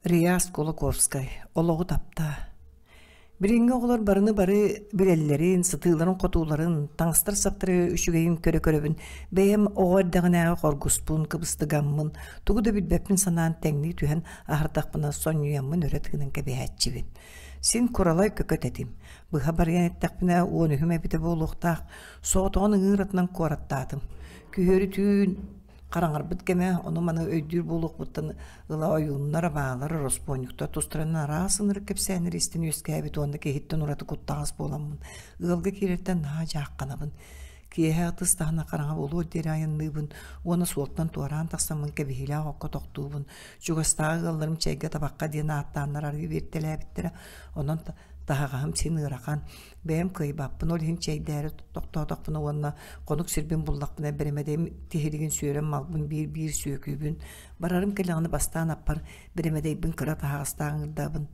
Реас Кулаковскай «Олоҕу таптаа» Билиҥҥи оҕолор барыны бары билэллэрин, сытыыларын-хотууларын, таҥастар-саптары үчүгэйин көрө-көрөбүн бэйэм оҕо эрдэҕинээҕи хоргуспун, кыбыстыгаммын, тугу да билбэппин санаан тэҥнии түһэн аһардахпына сонньуйаммын өрө тыынан кэбиһээччибин. Син куралай көкөт этим. Быһа барыйан эттэхпинэ уон үһүм эбитэ буолуохтаах, соҕотоҕун ыҥыыр атынан куораттаатым. Күһүөрү түүн Хараҥарбыт кэмэ ону-маны өйдүүр буолуохпуттан ыла ойууннар, абаалар, ороспуонньуктар тустарынан араас ынырык кэпсээннэри истэн үөскээбит уонна киһиттэн ураты куттаҕас буоламмын, ыалга киирэртэн наһаа дьаахханабын. Киэһэ ытыс таһына хараҥа буолуор диэри айанныыбын уонна суолтан туораан тахсаммын кэбиһиилээх окко тохтуубун. Чугастааҕы ыалларым чэйгэ табахха диэн ааттааннар арыы биэртэлээбиттэрэ. Онон таһаҕаһым син ыарахан. Бэйэм кыайбаппын, ол иһин чэйдээри тохтоотохпуна уонна хонук сирбин буллахпына бэрэмэдэйим тиһилигин сүөрэн малбын биир-биир сүөкүүбүн. Барарым кэлэҕинэ бастаан аппар бэрэмэдэйбин кыра таһаҕастаах ыҥырдабын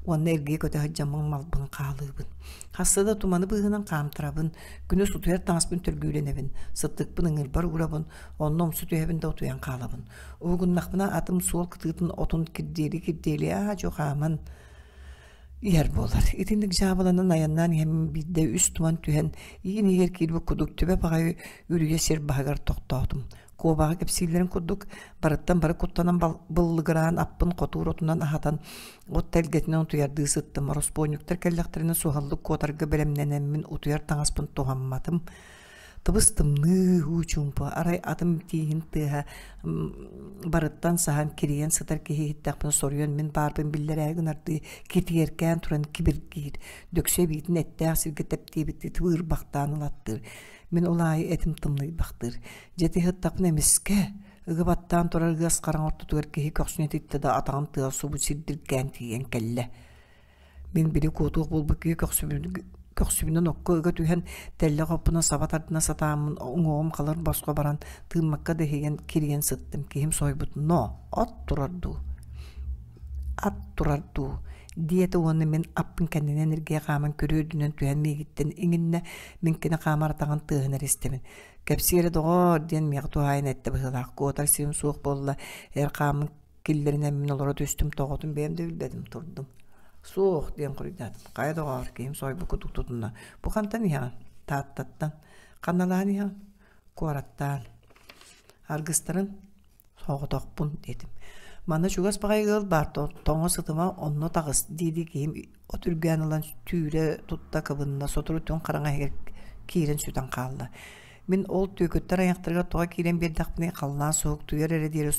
уонна эргийэ көтө сылдьаммын малбын хаалыыбын. Хаста да туманы быыһынан хаамтарабын, күнүс утуйар таҥаспын төргүүлэнэбин, сыттыкпын ыҥырбар уурабын, онно умсу түһэбин да утуйан хаалабын. Уһугуннахпына атым суол кытыытын отун кирдиэли-кирдиэли аа-дьуо хааман иһэр буолар. Итинник дьаабыланан айаннаан иһэммин биирдэ үс туман түһэн, иин иһигэр киирбит курдук түбэ баҕайы үрүйэ сир баһыгар тохтоотум. Куобаҕы кэпсииллэрин курдук, барыттан бары куттанан быллыгыраан аппын хотуур отунан аһатан, от тэлгэтинэн утуйардыы сыттым. Ороспуонньуктар кэллэхтэринэ суһаллык куотарга бэлэмнэнэммин утуйар таҥаспын туһамматым. Тыбыс-тымныы уу чуумпу, арай атым тииһин тыаһа барыттан саһан кирийэн сытар киһи иһиттэхпинэ соруйан мин баарбын биллэрээри гынардыы китиэркээн туран кибиргиир, дөксө эбиитин эттээх сиргэ тэптиэбиттии тыбыырбахтаан ылаттыыр. Мин ол аайы этим тымныйбахтыыр. Дьэ ити иһиттэхпинэ эмискэ ыга баттаан турар ыас хараҥа ортотугар киһи көхсүн этиттэ да атаҕын тыаһа субу сирдиргээн тиийэн кэллэ. Мин били куотуох буолбут киһи көхсүбүнэн окко ыга түһэн, тэллэх оппунан саба тардына сатааммын уҥуоҕум халыр босхо баран, тыыммакка да иһийэн кирийэн сыттым. Киһим соһуйбут: «Но, от турар дуу, ат турар дуу?» диэтэ уонна мин аппын кэннинэн эргийэ хааман күрүө үрдүнэн түһэн миигиттэн иҥиннэ, мин кини хаамар атаҕын тыаһын эрэ истэбин. «Кэпсиэ эрэ доҕоор» диэн миэхэ туһаайан эттэ быһыылаах. Куотар сирим суох буолла, эр хааммын киллэринэн мин олоро түстүм, тоҕотун бэйэм да билбэтим турдум. Суох диэн хоруйдаатым. Хайа доҕоор, киһим соһуйбут курдук тутунна. Бу хантан иһэҕин? Тааттаттан. Ханналаан иһэҕин? Куораттаан. Аргыстарын? Соҕотохпун диэтим. Манна чугас баҕайы ыал баар, тоҥо сытыма, онно таҕыс дии-дии киһим от үргээн ылан түүрэ тутта кыбынна, сотору түҥ хараҥа иһигэр киирэн сүтэн хаалла. Мин ол түөкүттэр айахтарыгар тоҕо киирэн биэрдэхпиний, халлаан суһуктуйар эрэ диэри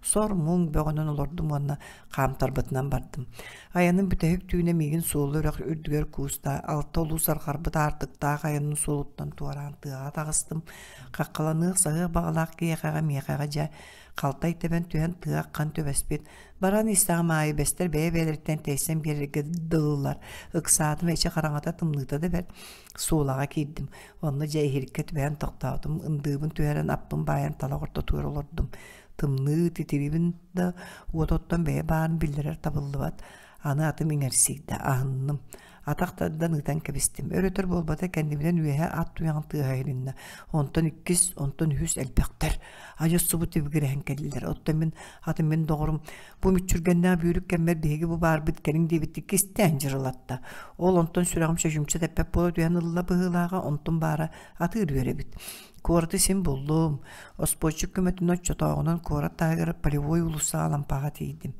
сор-муҥ бөҕөнөн олордум уонна хаамтарбытынан бардым. Айаным бүтэһик түүнэ миигин суолу үрэх үрдүгэр кууста, алта улуус арҕарбыт аартыктаах айанын суолуттан туораан тыаҕа таҕыстым. Хаххаланыах, саһыах баҕалаах киһиэхэҕэ миэхэҕэ дьэ халтай тэбэн түһэн тыа аххан түбэспит. Баран истэҕим аайы бэстэр бэйэ-бэйэлэриттэн тэйсэн биэрэргэ дылылар. Ыксаатым эчи хараҥата тымныыта да бэрт. Суолаҕа киирдим. Онно дьэ иһириккэ түбэһэн тохтоотум, ындыыбын түһэрэн аппын баайан талах ортотугар олордум. Тымныы титирибин да уот оттон бэйэ баарын биллэрэр табыллыбат. Аны атым иҥэрсийдэ, аһынным. Атах тардан ыытан кэбистим. Өр-өтөр буолбата кэннибинэн үөһэ ат туйаҕын тыаһа иһилиннэ. Онтон иккис, онтон үһүс элбэхтэр. Адьас субу тибигирэһэн кэллилэр. Оттон мин атым мин доҕорум бу мүччүргэннээх бүүрүк кэммэр биһиги бу баарбыт кэлиҥ диэбиттик кистээн дьырылатта. Ол онтон сүрэҕим чочумча тэппэт буола түһэн ылла быһыылааҕа, онтум баара атыыр үөрэбит. Куораты син буллум. Оспуоччук көмөтүнэн оччотооҕунан куорат таһыгар Полевой уулуссаҕа Алампаҕа тиийдим.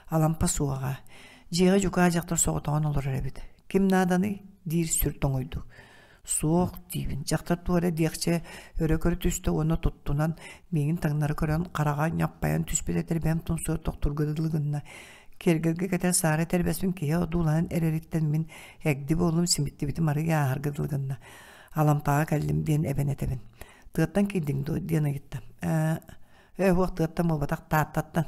Алампа суоҕа. Дьиэҕэ дьукаа дьахтар соҕотоҕун олорор эбит. Ким нааданый? диир сүр тоҥуйдук. Суох диибин. Дьахтар туох эрэ диэхчэ өрө көрө түстэ уонна туттунан миигин таҥнары көрөн хараҕа ньаппайан түспүт этэрбэһим тумсугар тохтуурга дылы гынна. Киэргэлгэ кэтэр саара этэрбэспин киһи одуулаһан эрэриттэн мин эгди буоллум симиттибитим арыый ааһарга дылы гынна. Алампаҕа кэллим диэн эбэн этэбин. Тыаттан киирдиҥ дуо диэн ыйытта. Ээ, ээ уох тыаттан буолбатах Тааттаттан.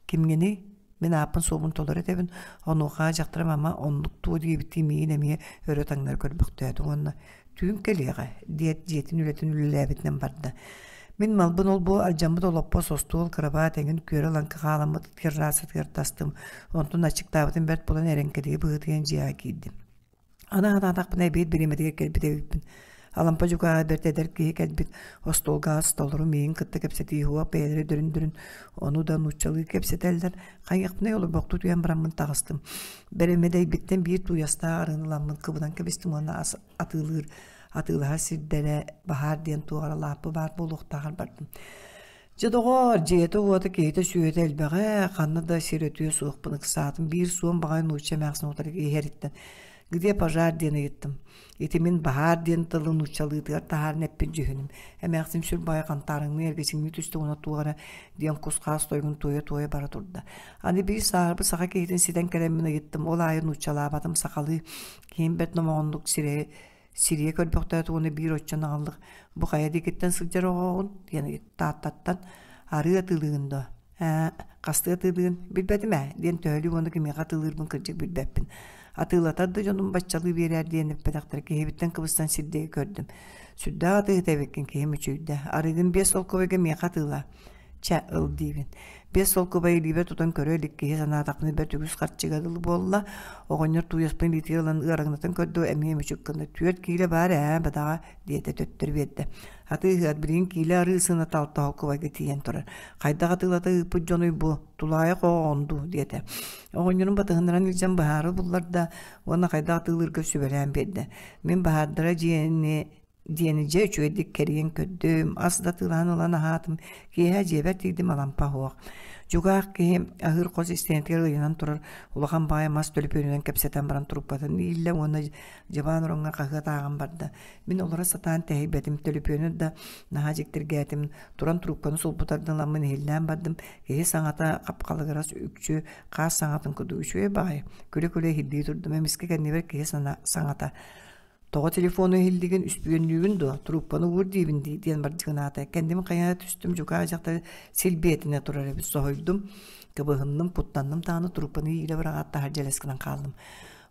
Кимҥиний? Мин ааппын-суолбун толору этэбин, онуоха дьахтарым ама оннук туо диэбиттии миигин эмиэ өрө таҥнары көрбөхтөөтүм уонна «Түүн кэлиэҕэ» диэт дьиэтин үлэтин үлэлээбитинэн барда. Мин малбын ол-бу алдьаммыт олоппос, остуол, кырабаат эҥин күөрэ-лаҥкы хааламмыт террасатыгар тастым, онтон аччыктаабытым бэрт буолан эрэҥкэдийэ быһыытыйан дьиэҕэ киирдим. Аны санаатахпына эбиэт бириэмэтигэр кэлбит эбиппин. Алампа дьукааҕа бэрт эдэр киһи кэлбит, остуолга ас толору миигин кытта кэпсэтии уһуох бэйэлэрэ дөрүн-дөрүн ону да нууччалыы кэпсэтэллэр. Хайыахпыный олорбохтуу түһэн бараммын таҕыстым. Бэрэмэдэйбиттэн биир тууйастаах арыыны ыламмын кыбынан кэбистим уонна ас атыылыыр атыылаһар сирдэрэ баһаар диэн туох эрэ лааппы баар буолуохтааҕар бардым. Дьэ доҕоор, дьиэтэ-уота, киһитэ-сүөһүтэ элбэҕэ, ханна да сир өтүө суохпун ыксаатым. Биир суон баҕайы нуучча эмээхсин утары иһэриттэн «Где пожар?» диэн ыйыттым. Ити мин баһаар диэн тылы нууччалыытыгар таһааран эппит дьүһүнүм. Эмээхсин сүр баҕайы хантаарыҥныы эргичиҥнии түстэ уонна туох эрэ диэн кус-хаас тойугун туойа-туойа бара турда. Аны биир сааһырбыт саха киһитин ситэн кэлэммин ыйыттым. Ол аайы нууччалаабатым сахалыы. Киһим бэрт номоҕоннук сирэйэ сирийэ көрбөхтөөт уонна биир оччо наҕыллык «Бу хайа диэкиттэн сылдьар оҕоҕун?» диэн Тааттаттан «Арыы атыылыыгын дуо?» «Ээ, хастыы атыылыыгын?» «Билбэтим ээ» диэн төһөлүү уонна кимиэхэ атыылыырбын кырдьык билбэппин. Атыылатар да дьонум баччалыы биэрээр диэн эппэтэхтэрэ киһибиттэн кыбыстан сирдиги көрдүм. Сүрдээх атыыһыт эбиккин, киһим үчүйдэ. Арыыгын 5 солкуобайга миэхэ атыылаа. Чэ, ыл диибин. 5 солкуобай илиибэр тутан көрө илик киһи санаатахпына бэрт үгүс харчыга дылы буолла. Оҕонньор тууйаспын илиитигэр ылан ыараҥнатан көрдө, эмиэ мүчүк гынна. 4 киилэ баар ээ, бадаҕа, диэтэ төттөрү биэрдэ. Атыыһыат билигин киилэ арыы сыаната 6 солкуобайга тиийэн турар. Хайдах атыылата ыыппыт дьонуй бу, тулаайах оҕоҕун дуу, диэтэ. Оҕонньорун батыһыннаран илдьэн баһаары булларда уонна хайдах атыылыырга сүбэлээн биэрдэ. Мин баһаардара дьиэни диэни дьэ үчүгэйдик кэрийэн көрдүм, ас да атыылаһан ылан аһаатым, киэһэ дьиэбэр тиийдим Алампа суох. Дьугаах киһи аһыыр хос истиэнэтигэр ыйанан турар улахан баҕайы мас төлөпүөнүнэн кэпсэтэн баран трубкатын ииллэ уонна дьыбаан ороҥҥо хаһыат ааҕан барда. Мин олоро сатаан тэһийбэтим, төлөпүөнү да наһаа дьиктиргээтим. Туран трубканы сулбутардан ыламмын иһиллээн бардым. Киһи саҥата хап-халыгырас үкчү, хаас саҥатын курдук үчүгэй баҕайы. Күлэ-күлэ иһиллии турдум. Эмискэ кэннибэр киһи саҥата Тоҕо телефону иһиллигин, үспүйүөннүүгүн дуо? Трубканы уур диибин дии диэн бардьыгынаата. Кэнним хайа түстүм, дьукаа дьахтар силбиэтинэ турар эбит. Соһуйдум, кыбыһынным, куттанным даҕаны трубканы иилэ быраҕаат таһырдьа элэс гынан хааллым.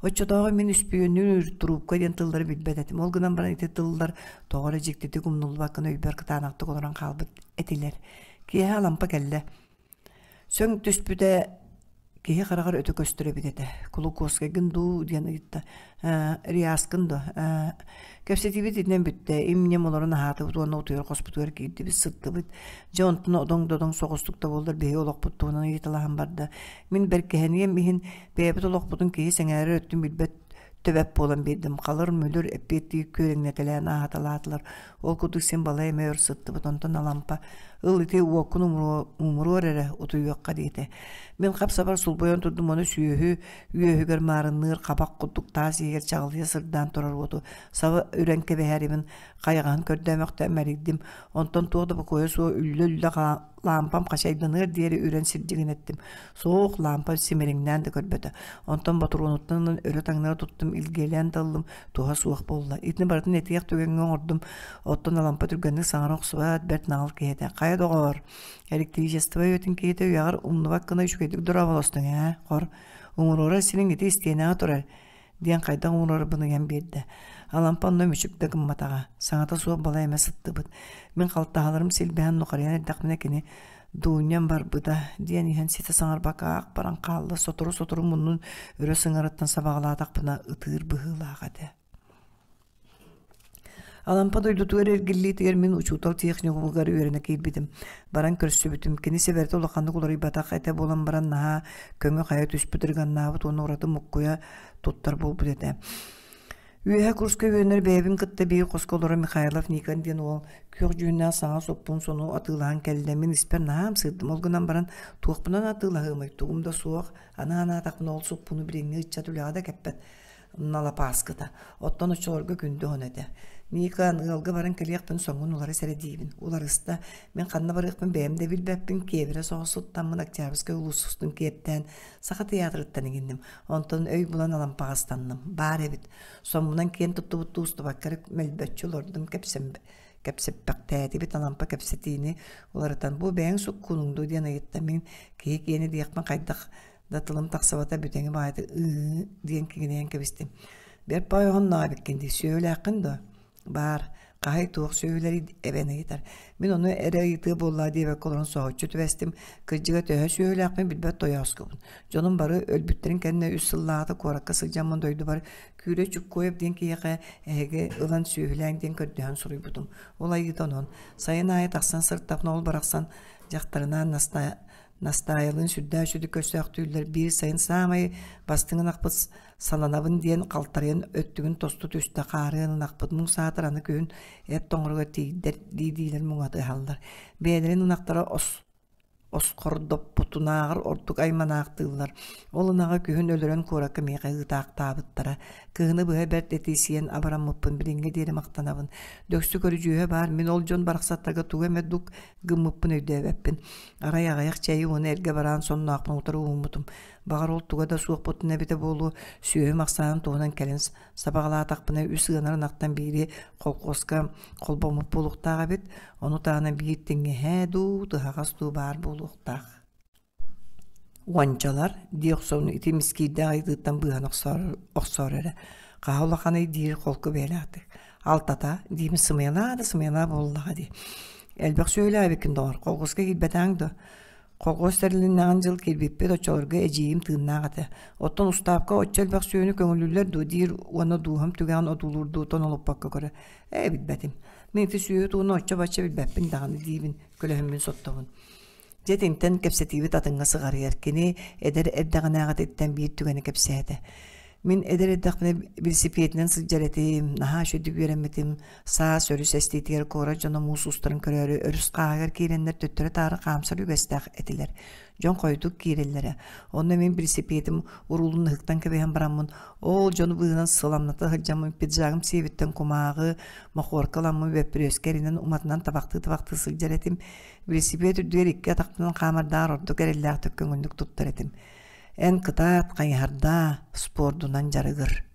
Оччотооҕу мин үспүйүөннүүр трубка диэн тыллары билбэт этим. Ол гынан баран ити тыллар тоҕо эрэ дьиктитик умнуллубаккын өйбөр кытаанахтык олорон хаалбыт этилэр. Киэһэ Алампа кэллэ. Сөҥ түспүтэ киһи хараҕар өтө көстөр эбит этэ. Кулукуоскайгын дуу диэн ыйытта. Ээ, Риаскын дуо? Ээ, кэпсэтиибит итинэн бүттэ. Им-ньим олорон аһаатыбыт уонна утуйар хоспутугар киирдибит, сыттыбыт. Дьэ онтон одоҥ-додоҥ соҕустук да буоллар биһиги олохпут туһунан ыйыталаһан барда. Мин бэркэһэниэм иһин бэйэбит олохпутун киһи сэҥээрэр өттүн билбэт төбөт буолан биэрдим. Халыр-мүлүр эппиэттии күөрэҥнэтэлээн ааһаталаатылар. Ол курдук син балай эмэ өр сыттыбыт. Онтон Алампа «Ыл ити уоккун умуруор эрэ, утуйуохха» диэтэ. Мин хап-сабар сулбуйан турдум ону сүөһү үөһүгэр маарынныыр хабах курдук таас иһигэр чаҕылыйа сырдаан турар уоту саба үрэн кэбиһэрибин хайаҕаһын көрдөөмөхтөөн мэлийдим. Онтон туох да бокуойа суох үллэ-үллэ лаампам хачайданыар диэри үрэн сирдьигинэттим. Суох, лаампа симириҥнээн да көрбөтө. Онтон ботуруонуттан ылан өрө таҥнары туттум, илгиэлээн да ыллым, туһа суох буолла. Итини барытын этиэх түгэҥҥэ оҥордум. Оттон Алампа түргэнник саҥара охсубат, бэрт наҕыл киһи этэ. Хайа доҕоор, электричество үйэтин киһитэ үйэҕэр умнубат гына үчүгэйдик дорооболостуҥ ээ, хор. Уҥуруорар сириҥ ити истиэнэҕэ турар диэн хайдах уҥуруорбун ыйан биэрдэ. Алампа онно мүчүк да гымматаҕа, саҥата суох балай эмэ сыттыбыт. Мин халтаһаларым силбэһэн нухарыйан эрдэхпинэ кини «Дуунньам барбыта» диэн иһэн ситэ саҥарбакка аах баран хаалла, сотору-сотору муннун өрө сыҥарыттан сабаҕалаатахпына ытыыр быһыылаах этэ. Алампа дойдутугар эргиллиитигэр мин учуутал техникумугар үөрэнэ киирбитим. Баран көрсүбүтүм. Кини сэбэрэтэ улаханнык уларыйбатах этэ буолан баран наһаа көҥү хайа түспүт ырыганнаабыт уонна ураты муккуйа туттар буолбут этэ. Үөһэ курска үөрэнэр бэйэбин кытта биир хоско олорор Михайлов Никон диэн уол күөх дьүһүннээх саҥа соппун сону атыылаһан кэллэ. Мин испэр наһаа ымсыырдым. Ол гынан баран туохпунан атыылаһыамай, тугум да суох. Аны анаатахпына ол суппуну билиҥҥи ыччат үлэҕэ да кэппэт налапааскыта. Оттон оччолорго күндү оһон этэ. Никон, ыалга баран кэлиэхпин соҥҥун уларыс эрэ диибин. Уларыста. Мин ханна барыахпын бэйэм да билбэппин. Киэбирэ соҕус суттаммын Октябрьскай улуус устун киэптээн Саха тыйаатырыттан иҥинним. Онтон өй булан алампаҕастанным. Баар эбит. Соммунан киэн туттубуттуу устубакка эрэ мөлбөччү олордум кэпсэм кэпсэппэхтээтибит Алампа кэпсэтиини уларытан бу бэйэҥ суккунуҥ дуо диэн ыйытта мин киһи киэнэ диэхпин хайдах да тылым тахсыбата бүтэҥи баайытык ыы диэн киҥинэйэн кэбистим бэрт баай оһонноох эбиккин дии сүөһүлээххин дуо баар. Хаһай туох сүөһүлэрий эбэн ыйытар. Мин ону эрэ ыйытыа буоллаа диэбэккэ олорон соһуччу түбэстим. Кырдьыга төһө сүөһүлээхпин билбэт тойооскубун. Дьонум бары өлбүттэрин кэннэ үс сыллааҕыта куоракка сылдьаммын дойдубар Күүрэ Чуккуев диэн киһиэхэ эһиги ылан сүөһүлээҥ диэн көрдөһөн суруйбутум. Ол айыыта онон. Сайын аайы тахсан сырыттахпына ол барахсан дьахтарынаан Настаайалыын сүрдээх үчүгэй көрсөөхтүүллэр. Биир сайын саамай бастыҥ ынахпыт саланабын диэн халтарыйан өттүгүн тосту түстэ хаарыан ынахпыт муҥ саатар аны күһүн эт тоҥоругар тиийдэр дии-диилэр муҥатыһаллар. Бэйэлэрин ынахтара ос осхордоппутунааҕар ордук айманаахтыыллар. Ол ынаҕы күһүн өлөрөн куоракка миэхэ ыытаахтаабыттара. Кыһыны быһа бэрт эти сиэн абыраммыппын билиҥҥэ диэри махтанабын. Дөксү көрүдьүөһэ баар мин ол дьон барахсаттарга тугу эмэ дук гыммыппын өйдөөбөппүн. Арай аҕыйах чэйи уонна эргэ бараан сонноохпун утары ууммутум. Баҕар ол туга да суохпутун эбитэ буолуо, сүөһүм ахсаанын туһунан кэлин сабаҕалаатахпына үс ыанар ынахтан биири колхуоска холбоммут буолуохтаах эбит. Ону таһынан биир тиҥэһэ дуу, тыһаҕас дуу баар буолуохтаах. Уончалар дии охсон ити мискиирдээх ыйытыыттан быыһан охсоор эрэ. Хаһа улаханый диир холку бэйэлээхтик. Алтата диибин сымыйалаа да сымыйалаа буоллаҕа дии. Элбэх сүөһүлээбиккин доҕор, колхуоска киирбэтэҥ дуо? Колхуос тэрилиннэҕин дьыл киирбиппит оччолорго эдьиийим тыыннаах этэ. Оттон устаапка оччо элбэх сүөһүнү көҥүллүүллэр дуо диир уонна дууһам түгэҕин одуулуурдуу тонолуппакка көрө. Ээ билбэтим. Мин ити сүөһү туһунан оччо-бачча билбэппин даҕаны диибин, көлөһүммүн соттобун. Дьэ итинтэн кэпсэтиибит атыҥҥа сыҕарыйар. Кини эдэр эрдэҕинээҕититтэн биир түгэни кэпсээтэ. Мин эдэр эрдэхпинэ билисипиэтинэн сылдьар этим, наһаа үчүгдүк үөрэммитим. Саас өрүс эстиитигэр куорат дьоно муус устарын көрөөрү өрүс хааһыгар киирэннэр төттөрү-таары хаамсар үгэстээх этилэр. Дьон хойутук киирэллэрэ. Онно мин билисипиэтим уруулун ыһыктан кэбиһэн бараммын, ол дьону быыһынан сыламната сылдьаммын пиджагым сиэбиттэн кумааҕы, мохуорка ыламмын бөппүрүөскэ эринэн уматынан табахтыы-табахтыы сылдьар этим. Билисипиэт үрдүгэр икки атахпынан хаамардааҕар ордук эрэллээхтик көҥүллүк туттар этим. Эн кытаат, хайыһардаа, спордунан дьарыгыр.